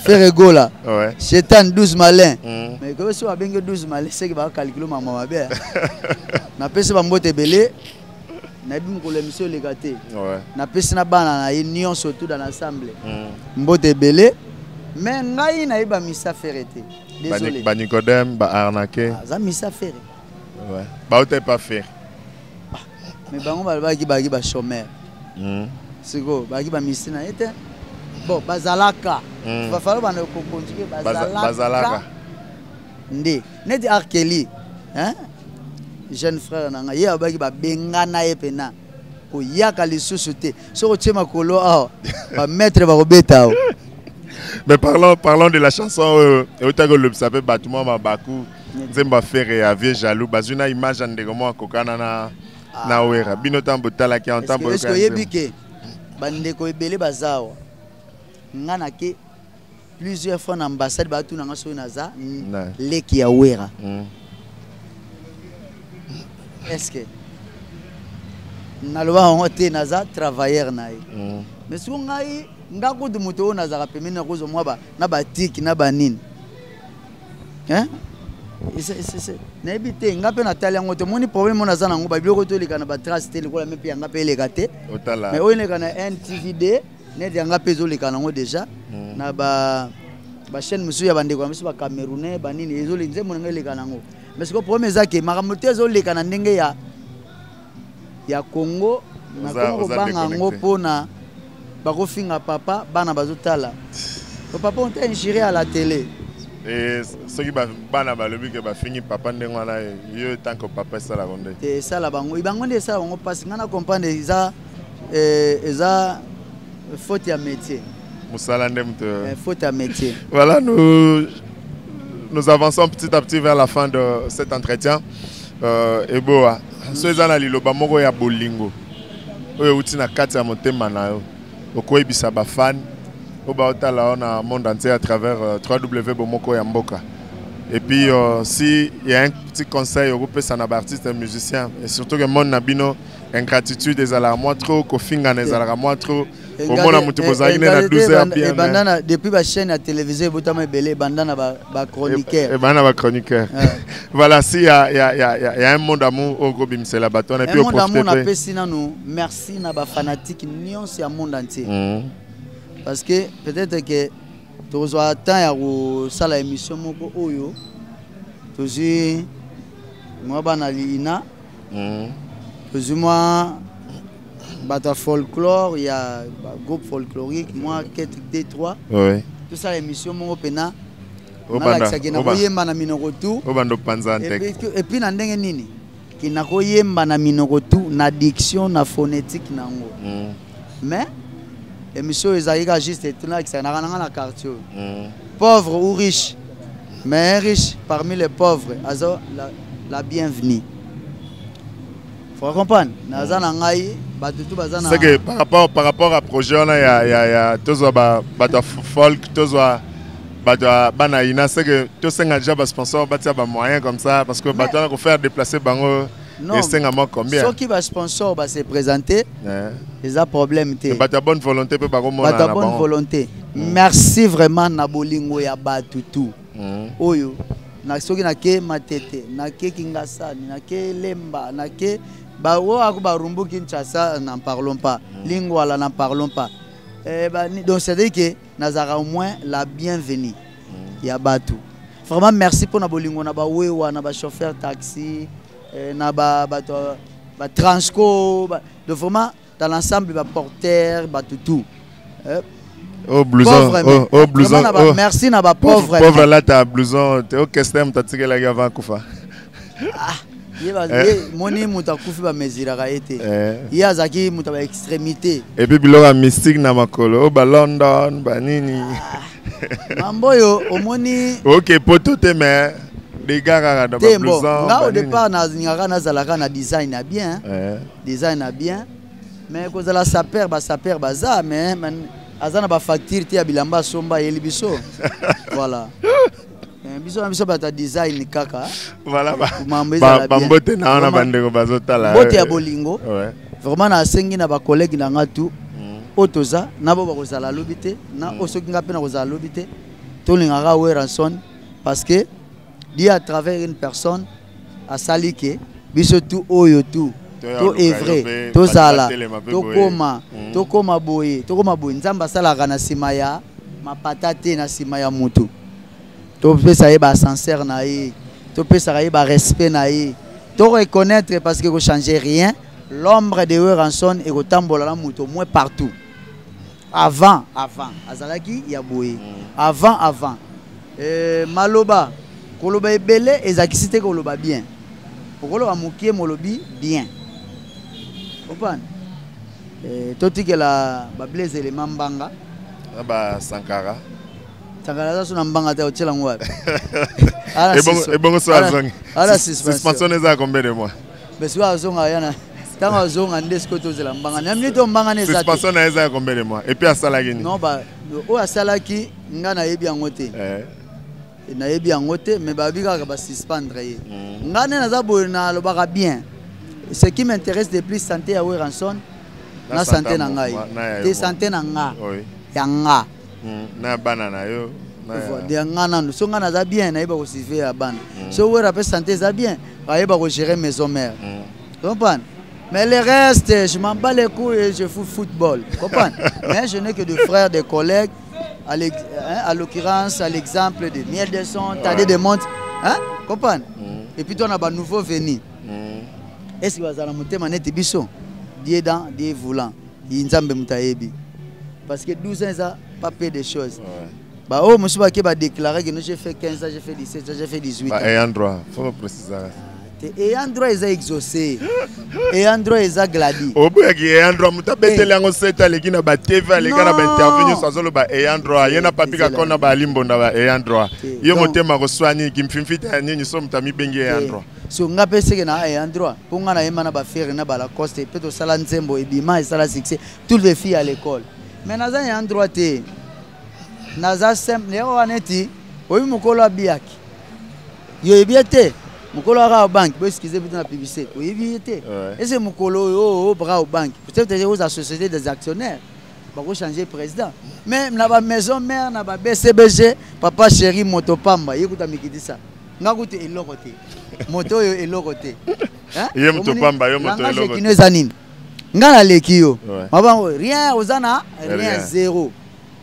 S1: Ferré Gola. Chetan 12 malin. Mais ko so abenge 12 malin c'est que ba calculer mama mabe. Na pesi ba mbote belé. Na bi mokolo émission eleka te. Na pesi na bana na ye nyonso tout dans l'ensemble. Mbote belé. Mais ngai na yeba misa Ferré te. Désolé.
S2: Ba Nicodème ba arnaqué.
S1: Za misa Ferré.
S2: Ouais. Ba ote pas Ferré.
S1: Mais bango ba ba ki ba ki ba chômeur. Siko ba ki ba misi na ete. Bon, bazalaka. Va falloir ba ko continuer bazalaka.
S2: Bazalaka.
S1: Nde, neti Arkeli, hein? Jeune frère na nga, ye abaki ba bengana ye pena. Ko yaka lisusu te. Soko tie makolo awa, ba maître ba kobeta awa.
S2: Mais parlons de la chanson otako lobisa pe bato mwa mabaku. Nzemba Ferré ya vieux jaloux, bazuna image ya ndeko mwa kokana na na wera. Bino tambo talaki en tambo.
S1: Est-ce que yebi ke bandeko ebele bazawa nga na ke plusieurs fois na ambassade batu na nga soki naza leki ya wera. Est-ce que naloba yango te naza travailleur na ye. Mais soki ngai nga kutu moto oyo nazalaka pembeni na kozwa mwa ba na batiki na banini. Hein? Nayebi te nga mpe natali yango te. Omoni problème oyo naza nango, ba biloko toleka na ba trace te lokola mpe yanga mpe eleka te. Mais oyo eleka na NTVD, net yanga mpe ezoleka nango déjà. Na ba chaîne mosusu ya bandeko na biso ba Camerounais, ba nini, ezoleka, nzembo na ngai eleka nango. Mais sikoyo problème eza ke makambo te ezoleka na ndenge ya Congo, nakoma kobanga yango mpona bakofinga papa, bana bazotala. Papa, on t'a injuré à la télé.
S2: Et soki bana balobi ke bafingi papa ndenge wana, yo tant que papa esalaka nde?
S1: Te, esala bango, bango nde esala bango mpasi. Nga na comprendre eza, eza faute ya métier.
S2: Mosala nde moto.
S1: Faute ya métier.
S2: Voilà, nous avançons petit à petit vers la fin de cet entretien. Eboa, so eza na liloba moko ya bolingo oyo euti na kati ya motema na yo. Okoyebisa bafan oyo baotala yo na monde entier à travers 3W Bomoko ya Mboka. Et puis si il y a un petit conseil okopesa na baartiste musicien, et surtout que monde na bino ingratitude ezalaka mwa trop, kofingana ezalaka mwa trop, komona moto bozalaki ne na 12 heures bien.
S1: Ebanda na depuis bachaîne ya télévision ebotama ebele, ebanda na bachroniqueur.
S2: Ebanda na bachroniqueur. Voilà, si ya ya ya ya un mot d'amour oyo okobimisela bato wana, et puis
S1: un mot d'amour,
S2: oprofite mpe.
S1: Napesi nanu merci na bafanatique nyonso ya monde entier, parce que peut-être que tozwa temps ya kosala émission moko oyo tozwi mwa bana lina, tozwi mwa bato ya folklore, ya bagroupe folklorique, mwa kete d3, tosala émission moko mpena nalakisaki na koyemba na minoko tu.
S2: Obanda opanza nteke.
S1: Et puis na ndenge nini ke nakoyemba na minoko tu, na diction, na phonétique nango. Mais émission oyo ezalaki kaka juste tunalakisaka naka nanga na quartier oyo, pauvre ou riche, mais un riche parmi les pauvres aza la bienvenue, faut comprendre, naza na ngai bato tu baza na
S2: C'est que par rapport à projet wana ya tozwa bato ya folk, tozwa bato ya bana ina, c'est que tosenga déjà basponsor batia bamoyen comme ça, parce que bato wana kofaire déplacer bango
S1: Non.
S2: esenga mwa combien?
S1: Soki basponsor base présente, eza problème te.
S2: Bato ya bonne volonté mpe bakomona
S1: Bato ya
S2: na
S1: bonne
S2: bango.
S1: volonté, merci vraiment na bolingo ya bato tu oyo na soki nake Matete, nake Kingasani, nake Lemba, nake oyo ako Barumbu, Kinshasa, n'en parlons pas, Lingwala, n'en parlons pas. Eh, donc c'est à dire que nazalaka au moins la bienvenue ya bato. Vraiment merci mpona bolingo na bawewa, na bachauffeur taxi, na bato batransco donc vraiment dans l'ensemble, baporter, bato tout.
S2: Oh, blouson.
S1: Pauvre,
S2: Oh, oh, blouson.
S1: vraiment
S2: Oh.
S1: merci na bapauvre.
S2: Pauvre alata blouson te okester moto atikelaki avant akufa.
S1: Ye moni moto akufi, bamesuraka ye te. Ye azalaki moto ya baextrémité.
S2: Et puis biloko ya mystique na makolo oyo, balondon, banini.
S1: Mambo oyo omoni.
S2: Ok, poto te, mais dégâts kaka na
S1: Te bon,
S2: bablouson.
S1: nga au départ nalingaka nazalaka na design ya bien, design ya bien, mais kozala sapeur, basapeur baza, mais aza na bafacture te ya bilamba asomba ayeli biso. Voilà. Biso na biso bato ya design kaka.
S2: Voilà,
S1: Mambo ezala bien.
S2: bambote na wana
S1: Vraiment,
S2: bandeko bazotala.
S1: mbote ya bolingo. Vraiment nasengi na bacollègue na nga tu oyo toza na bo bakozala lobi te, na oyo soki nga mpe nakozala lobi te, tolingaka Werrason, parce que Dieu à travers une personne asali ke biso tu oyo tu
S2: Toya
S1: to
S2: luka yo
S1: evre
S2: mpe,
S1: tozala
S2: bato batelema mpe boye.
S1: tokoma tokoma boye, tokoma boye. Nzambe asalaka na nsima ya mapata te, na nsima ya motu. Topesa ye baascenseur na ye, topesaka ye barespect na ye, to reconnaître, parce que ekochange rien. L'ombre de Werrason ekotambola na moto au moins partout. Avant avant azalaki ya boye, avant avant maloba koloba ebele ezalakisi te koloba bien, okoloba mokie molobi bien, comprendre. Totikela bablaise elema mbanga.
S2: Na basankara.
S1: Sankara aza so na mbanga te, otiela yango wapi?
S2: Ebongo so azongi?
S1: Ala
S2: suspension.
S1: Suspension.
S2: Eza combien de mois?
S1: Mais soki azonga ya na ntango azonga nde sikoyo tozela mbanga na minute oyo, mbanga na eza te.
S2: Suspension na ye eza ya combien de mois? Et puis asalaki nini?
S1: Non, ba oyo asalaki, nga nayebi yango te. Nayebi yango te, mais babi kaka basuspendre ye. Nga nde naza boye, nalobaka bien. Ce qui m'intéresse de plus, santé ya Werrason na santé na ngai te, santé na nga ya nga.
S2: Na bana na yo.
S1: Ya nga nanu. So nga naza bien, nayeba kosurveiller ya bana. So Wera mpe santé eza bien, ayeba kogérer maison mère, comprendre. Mais le reste, je m'en bats les couilles et je fous football, comprendre. Mais je n'ai que des frères, des collègues, à l'occurrence, à l'exemple de Miel de Son, Tadé de Monte, hein, comprendre. Et puis toi, on a un nouveau venu. Est-ce que bazala motema neti biso? Dieu dans Dieu voulant, Nzambe moto ayebi, parce que 12 ans eza pas peu de choses. Ba oyo mosusu bake badéclaré que no, j'ai fait 15 ans, j'ai fait 17 ans, j'ai fait 18 ans.
S2: Ba ayant droit, faut préciser.
S1: Te, ayant droit eza exaucé, ayant droit eza gladi.
S2: Oboyaki ayant droit, moto abeteli yango sete, aleki na batv, aleka na bainterview nyonso, azoloba ayant droit. Ye na papi kaka na balimbonda ba ayant droit. Yo motema koswa nini, kimfimfita ya nini so moto amibengi ayant droit?
S1: So nga mpe seke na ayant droit, mpo nga nayemba na baFerre na balacoste mpe tosala nzembo ebima, esala succès, toutes les filles à l'école. Mais naza ya droit te, naza simple yango wana. Neti oyebi mokolo abiyaki, yo oyebi ye te. Mokolo aka banque, boexcuse bito na publicité, oyebi ye te. Ese mokolo oyo oyo bra banque, peut-être oza société des actionnaires, bakochange président. Mais na bamaison mère, na ba BCBG, papa chéri, moto pamba, ye kuta mikitisa nga kutu eloko te, moto oyo eloko te.
S2: Ye moto pamba, yo moto eloko.
S1: Kino eza nini? Nga naleki yo mabango rien, oza na rien, zéro.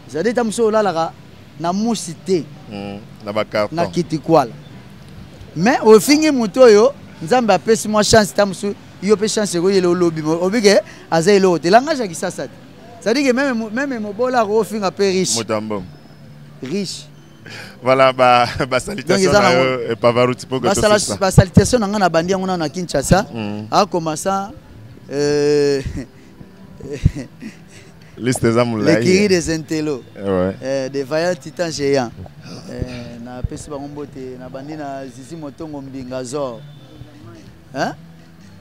S1: C'est-à-dire ta mosusu olalaka na musi te.
S2: Na bacarton.
S1: Na kitikwala. Mais ofingi moto oyo Nzambe apesi mwa chance, ta mosusu yo mpe chance ekoyela, olobi obike aza eloko te. Langage ya kisasa te, c'est-à-dire que même mobola akofinga mpe riche.
S2: Motambo.
S1: Riche.
S2: Voilà, ba basalutation na yo, Pavarotti, po
S1: basalutation na ngai na bandi yango nano na Kinshasa. Akomasa
S2: liste eza molai.
S1: L'écurie des intellos, des vaillants titans géants, napesi bango mbote. Nabandi na Zizi Motongo Mbinga Zor, hein?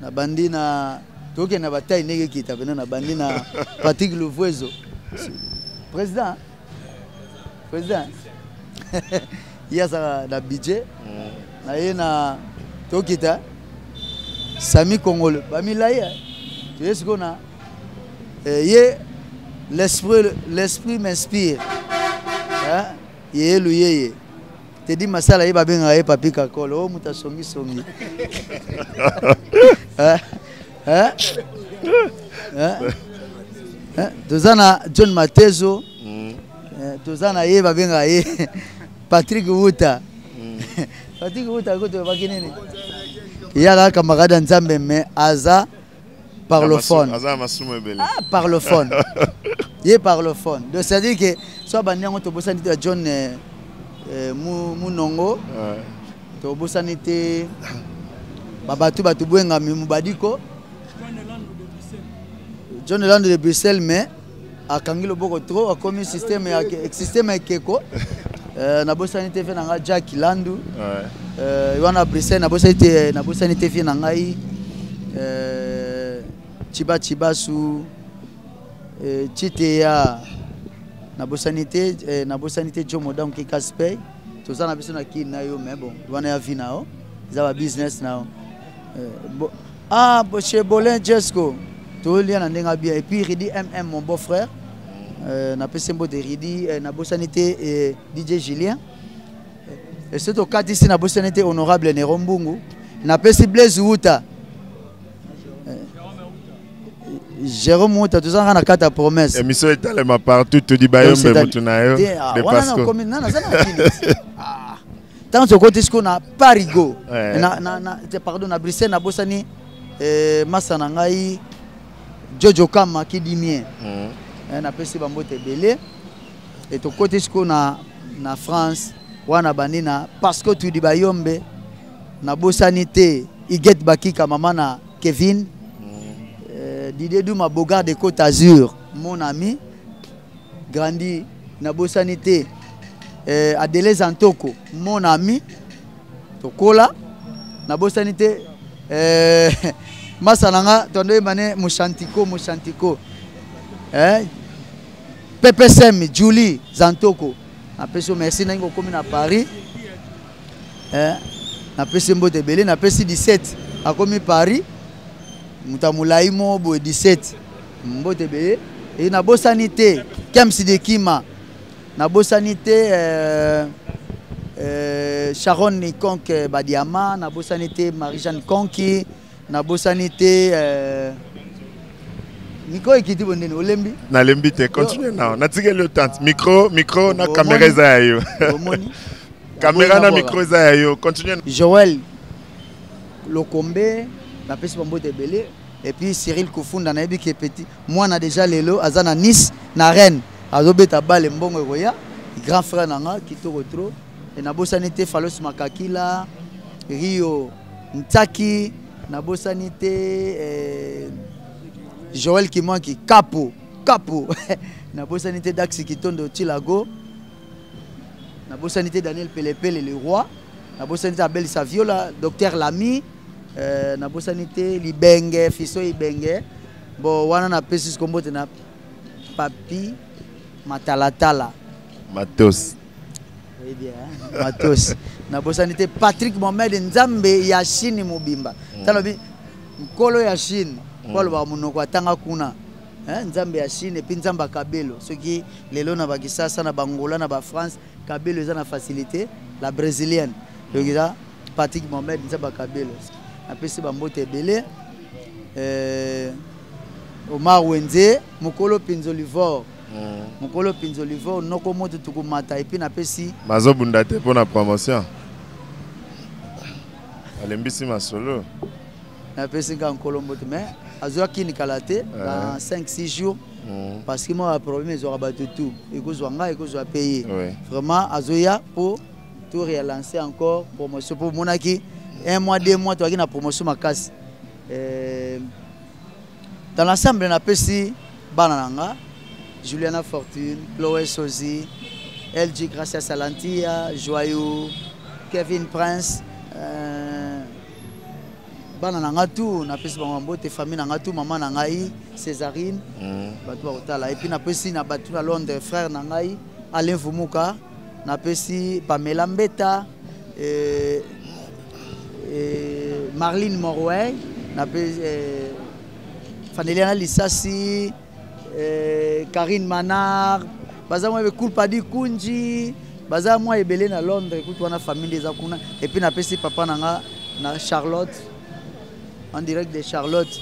S1: Nabandi na, tokende na batai ndenge ekita pena. Nabandi na Patrick Luvuezo, président, président, ye azalaka na budget na ye. Na tokita Sami Congolo, bamilai toye sikoyo na ye l'esprit, l'esprit m'inspire, yeyelu yeye Tedi Masala, ye babengaka ye Papi Kakolo, oyo moto asongisongi. Hein? Hein? Hein? Toza na John Matezo. Toza na ye babengaka ye Patrick Wuta. Patrick Wuta ko toyebaki nini, ye azaka camarade ya Nzambe, mais aza parlophone.
S2: Aza masumu ebele.
S1: Ah, parlophone, ye parlophone. Donc c'est à dire que so abandi yango, tobosani te ya John Munongo. Tobosani te babato bato bwengami mobadiko John Elando de Bruxelles, mais akangi loboko trop, akomi système ya ekeko. Nabosani te vie na ngai Jack Landu wana Bruxelles. Nabosani te, nabosani te vie na ngai Chiba Chibasu, Chiteya. Nabosani te, nabosani te Jo Modam Kikaspey. Toza na biso na kini na yo, mais bon, wana ya vie na yo, eza ba business na yo. Ah, chez Bolin Jesco, tolia na ndenge bien. Et puis Ridi MM, mon beau frère, napesi mbote Ridi. Nabosani te DJ Julien. Et soki tokatisi, nabosani te honorable Nero Mbungu, napesi Blaise Wuta, Jérôme Wuta. Toza kaka na kati ya promesse.
S2: Émission etalema partout, tudi bayombe motu na yo.
S1: De Pasco naza na kini. Ntango tokoti sikoyo na Parigo, pardon, na Bruxelles, nabosani masa na ngai Jojo Kama Kidimie. Napesi bambote ebele. E tokoti sikoyo na France wana, bandi na Pasco Tudi Bayombe. Nabosani te Iget Bakika, mama na Kevin. Didier Duma Bogard de Côte Azur, mon ami grandi. Nabosani te Adele Zantoko, mon ami, tokola. Nabosani te masa na nga tondoyeba ne Moshantiko, Moshantiko, PPSM Julie Zantoko, napesi yo merci ndenge okomi na Paris. Napesi mbote ebele. Napesi 17, akomi Paris, moto ya molai moko boye, 17, mbote ebele. E nabosani te Kems de Kima, nabosani te Sharon Nikonke Badiama, nabosani te Marie-Jeanne Konki, nabosani te micro ekiti bondeni, olembi?
S2: Nalembi te, continue na, natikeli yo tante micro, micro na caméra eza ya yo, caméra na micro eza ya yo, continue.
S1: Joël Lokombe, napesi bambote ebele. Et puis Cyril Kofunda, nayebi ke petit mwana déjà lelo aza na Nice, na Rennes, azobeta bale, mbongo ekoya, grand frère na nga, kitoko trop. E nabosani te Falos Makakila, Rio Ntaki, nabosani te Joël Kimwanki Kapo Kapo, nabosani te Daxi Kitondo Tilago, nabosani te Daniel Pelepele le roi, nabosani te Abel Saviola, docteur Lami, nabosani te Libenge Fiso Ibenge. Bon, wana napesi siko mbote na Papi. Matalatala.
S2: Matos.
S1: Oui bien, hein? Matos. Nabosani te Patrick Mohamed Nzambe ya Chine mobimba. Mm. Talobi nkolo ya Chine, mm. po alobaka monoko atanga kuna. Hein? Nzambe ya Chine et puis Nzambe ya Kabelo. Soki lelo na ba Kisasa na Bangola na ba France, Kabelo eza na facilité, la brésilienne. Donc eza Patrick Mohamed Nzambe ya Kabelo. Napesi ba mbote ebele. Euh, Omar Wenze, mokolo Pinzolivore. Mokolo Pinzolivore, noko moto tukumata et puis napesi
S2: Bazobunda te mpo na promotion. Alembisi masolo.
S1: Napesi nga nkolo mbote mais azwaki kini kala te dans 5 6 jours. Parce que moi problème ezwaka bato tout ekozwa ngai ekozwa pe ye. Vraiment azoya po to relancer encore promotion po monaki un mois deux mois toyaki na promotion makasi. Dans l'ensemble napesi bana na nga Juliana Fortune, Chloé Sozi, LG Gracia Salantia, Joyeux, Kevin Prince, bana na nga tout napesi bango mbote, famille na nga tout, maman na ngai Césarine, bato bakotala. Et puis napesi na bato na Londres, frère na ngai Alain Vumuka, napesi Pamela Mbeta, et Marlene Morway, napesi Faneliana Lisasi, Karine Manard, baza mwa Kulpadi Kunji, baza mwa ebele na Londres, kutu wana famille eza kuna. Et puis napesi papa na nga na Charlotte, en direct de Charlotte,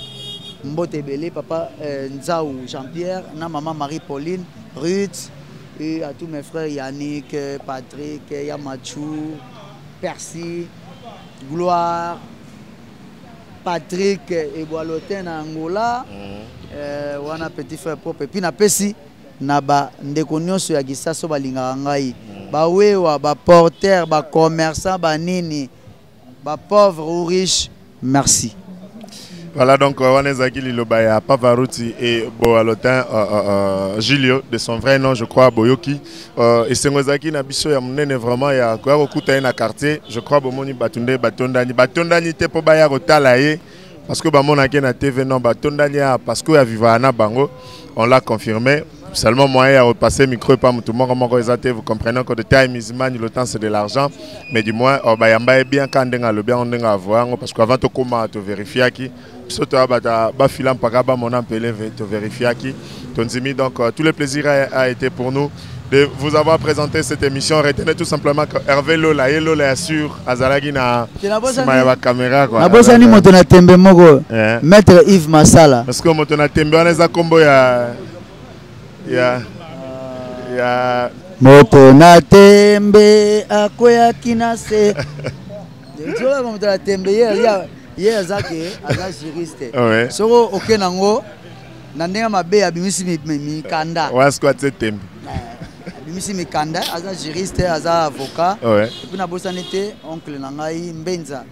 S1: mbote ebele, papa Nzau Jean-Pierre, na maman Marie-Pauline, Ruth, et à tous mes frères Yannick, Patrick, Yamachou, Percy, Gloire, Patrick et Boilotin na Angola, wana petit frère propre. Et puis napesi na ba ndeko nyonso ya Kisaso balingaka ngai, ba wewa, ba porteur, ba commerçant, ba nini, ba pauvre ou riche, merci.
S2: Voilà donc wana ezalaki liloba ya Pavarotti et Boalotin Julio de son vrai nom je crois Boyoki. Esengo ezalaki na biso ya monene vraiment ya koya kokuta ye na quartier. Je crois bomoni bato nde batondani, batondani te po baya kotala ye parce que bamonaki na TV, non, batondani ya parce que ya vivaka na bango, on l'a confirmé. Seulement moyen ya repasser micro pas mutu moko moko eza te, vous comprenez que the time is money, le temps c'est de l'argent, mais du moins oh, bayamba est bien quand ndenga lobi yango ndenga avoa yango parce que avant tokoma to vérifiaki biso toya bata bafila mpaka bamona mpeleve to vérifiaki tondimi. Donc tout le plaisir a été pour nous de vous avoir présenté cette émission. Retenez tout simplement que Hervé Lola ye Lola ya sûr azalaki na nsima ya bacaméra quoi.
S1: Nabosani moto na tembe moko, maître Yves Masala.
S2: Parce que moto na tembe wana eza kombo ya
S1: moto na tembe akweyaki na se. Nzola moto na tembe ye ye aza ke aza juriste. Soko oke nango na ndenge mabe abimisi mikanda.
S2: Ouais, squat c'est tembe.
S1: Abimisi mikanda, aza juriste, aza avocat. Et puis nabosani te oncle na ngai Mbenza.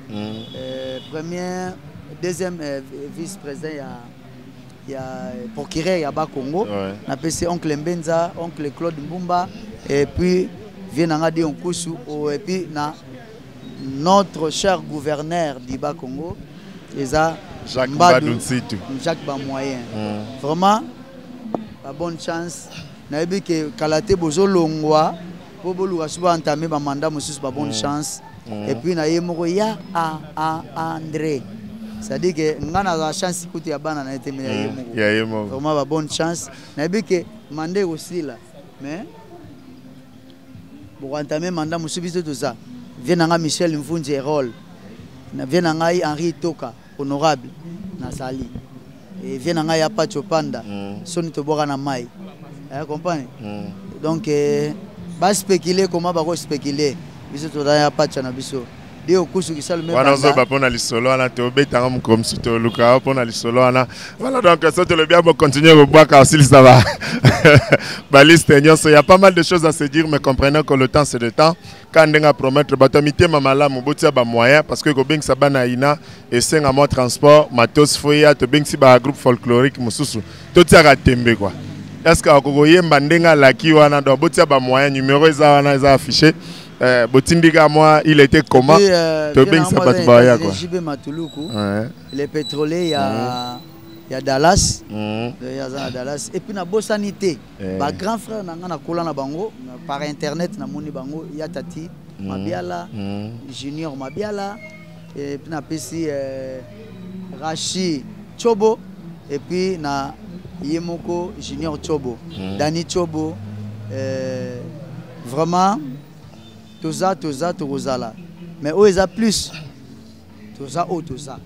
S1: Premier, deuxième vice-président ya procureur ya Bas-Congo. Napesi oncle Mbenza, oncle Claude Mbumba et puis vieux na nga Dion Kusu, et puis na notre cher gouverneur du Bas-Congo, eza
S2: Jacques
S1: Mbadu,
S2: Mbadu Nsitu.
S1: Jacques Bamoyen. Vraiment, la bonne chance. Nayebi ke kala te bozolongwa po boluka so ba entamer ba mandat mosusu, ba bonne chance. Et puis na ye moko ya a, a, André. C'est-à-dire que nga na chance kutu ya bana na ye te, mais ya ye moko.
S2: Ya ye moko.
S1: Vraiment ba bonne chance. Nayebi ke mandat ekosila, mais boko entamer mandat mosusu biso toza. Vie na nga Michel Mvunzi Erol. Na vie na ngai Henri Toka honorable nazali. Et vie na ngai ya Pacho Panda. Soni toboka na mai. Comprendre? Donc ba spéculer comment ba ko spéculer? Biso toza ya Pacho na biso. De okusu kisalo me
S2: Wana
S1: banda.
S2: ozoba mpona lisolo wana, tobetanga mokolo mosusu, toluka mpona lisolo wana. Voilà donc so tolobi abo continuer kobwaka osilisa ba liste nyonso. Il y a pas mal de choses à se dire, mais comprenons que le temps c'est le temps. Quand ndenga promettre bato ya mitema malamu botia ba moyen parce que kobengisa bana ina esenga mwa transport matos foya, tobengisi ba groupe folklorique mosusu totiaka tembe quoi. Est-ce que akokoyemba ndenge alaki wana? Donc botia ba moyen, numéro eza wana, eza affiché. Botindika moi il était comment?
S1: Et
S2: Tobengisa
S1: bien,
S2: bato
S1: moi,
S2: baya,
S1: j'ai
S2: quoi.
S1: JB Matuluku,
S2: Ouais.
S1: les pétroliers ya Ya Dallas. Aza na Dallas. Et puis nabosani te bagrand frère na nga, nakola na bango par internet, namoni bango, ya Tati Mabiala, Junior Mabiala. Et puis napesi Rachi Chobo et puis na ye moko Junior Chobo, Dani Chobo. Vraiment toza, toza, tokozala, mais oyo eza plus, toza oyo toza,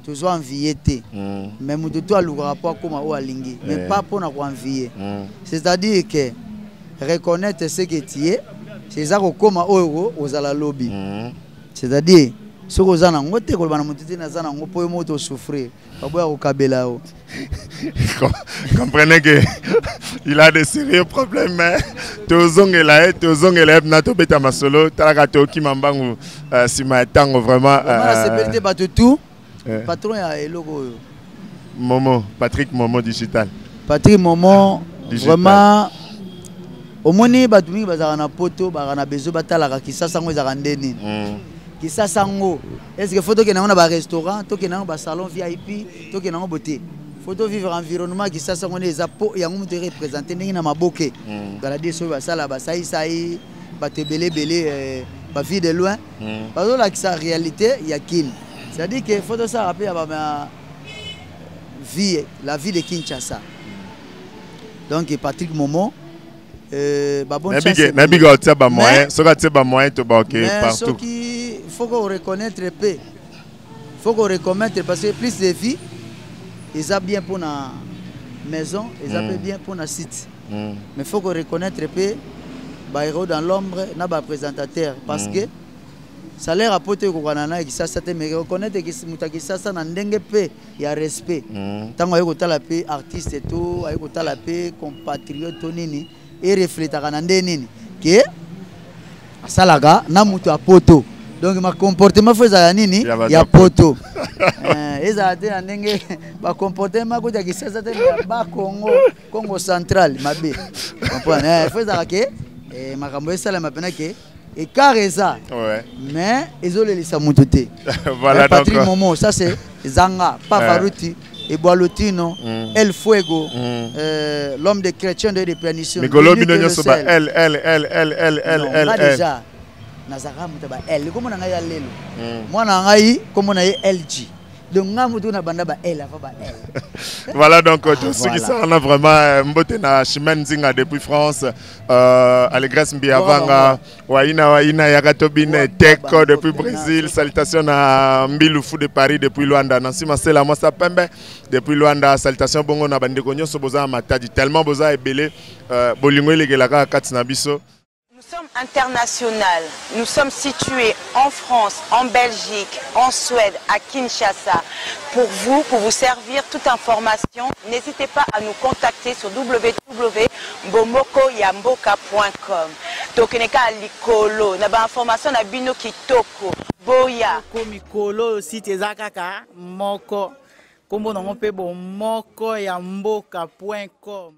S1: tozwa envie te. Mais moto to alukaka mpo akóma oyo alingi, mais pas mpona koenvie. C'est-à-dire que reconnaître ce que tu es, eza kokóma oyo ozala lobi. C'est-à-dire soki oza nango te, koloba na moto te naza nango, mpo yo moko tosouffrir, baboya kokabela yo.
S2: Comprenez que il a des sérieux problèmes, mais tozongela ye, tozongela ye mpena, tobeta masolo. Talaka, tokima mbangu nsima ya ntango vraiment.
S1: Nasepeli te, bato tout. Patron ya eloko oyo.
S2: Momo, Patrick Momo Digital.
S1: Patrick Momo. Digital. Vraiment omoni bato mingi bazalaka na Poto, bazalaka na besoin batalaka Kisasa yango ezalaka nde nini. Kisasa yango, est ce que faut tokende yango na barestaurant, tokende yango basalon VIP, tokende yango bote? Faut tovivre environnement Kisasa yango nde eza, po yango moto ereprésente ndenge na maboke. Baladi soki basala basaisai bato ebele ebele, bavie de loin, bazolakisa réalité ya Kine. C'est à dire que faut tosala mpe ya ba vie, la vie de Kinshasa. Donc Patrick Momo, babonne chance.
S2: Nayebi otia bamoyen, soki atie bamoyen, to baoke partout.
S1: Soki faut ko reconnaître mpe, faut ko reconnaître, parce que plus de vie eza bien mpona maison, eza mpe bien mpona site. Mais faut ko reconnaître mpe bahéros dans l'ombre na baprésentateur, parce que salaire apo te ekokana na Kisasa te. Mais reconnaître moto ya Kisasa na ndenge mpe ya respect, ntango aye kotala mpe artiste to aye kotala mpe compatriote to nini, erefletaka na nde nini ke asalaka na moto ya Poto. Donc ma comportement faut ezala nini? Ya Poto. Ezala te na ndenge bacomportement koti ya Kisasa te, ya Bakongo, Congo Central mabe. Comprendre, faut ezala ke makambo esalema mpena ke écart eza, mais ezolelisa moto te.
S2: Voilà.
S1: Patrick, donc, Momo, ça c'est Zanga Pavarotti, Eboalotino, El Fuego, l'homme de chrétien de perdition.
S2: Mikolo bino nyonso ba L L L L L L L.
S1: L déjà nazalaka moto ba L. Kombo na ngai ya lelo, mwana na ngai kombo na ye LG. Donc nga moto na banda ba L avant ba L.
S2: Voilà, donc tosukisa wana vraiment. Mbote na Chimène Nzinga depuis France, Allégresse Mbiavanga, Waina Waina yaka tobine Teko depuis Brésil. Salutations na Mbilu Fou de Paris depuis Luanda, Nancy Masela Mwasa Pembe depuis Luanda. Salutations bongo na bandeko nyonso boza Matadi, tellement boza ebele, bolingo elekelaka kati na biso.
S3: Nous sommes international. Nous sommes situés en France, en Belgique, en Suède, à Kinshasa. Pour vous, pour vous servir toute information, n'hésitez pas à nous contacter sur www.bomokoyamboka.com. Tokeneka likolo, na ba information na bino kitoko. Boya.
S4: Mikolo site eza kaka moko, kombo nango mpe bomoko ya mboka.com.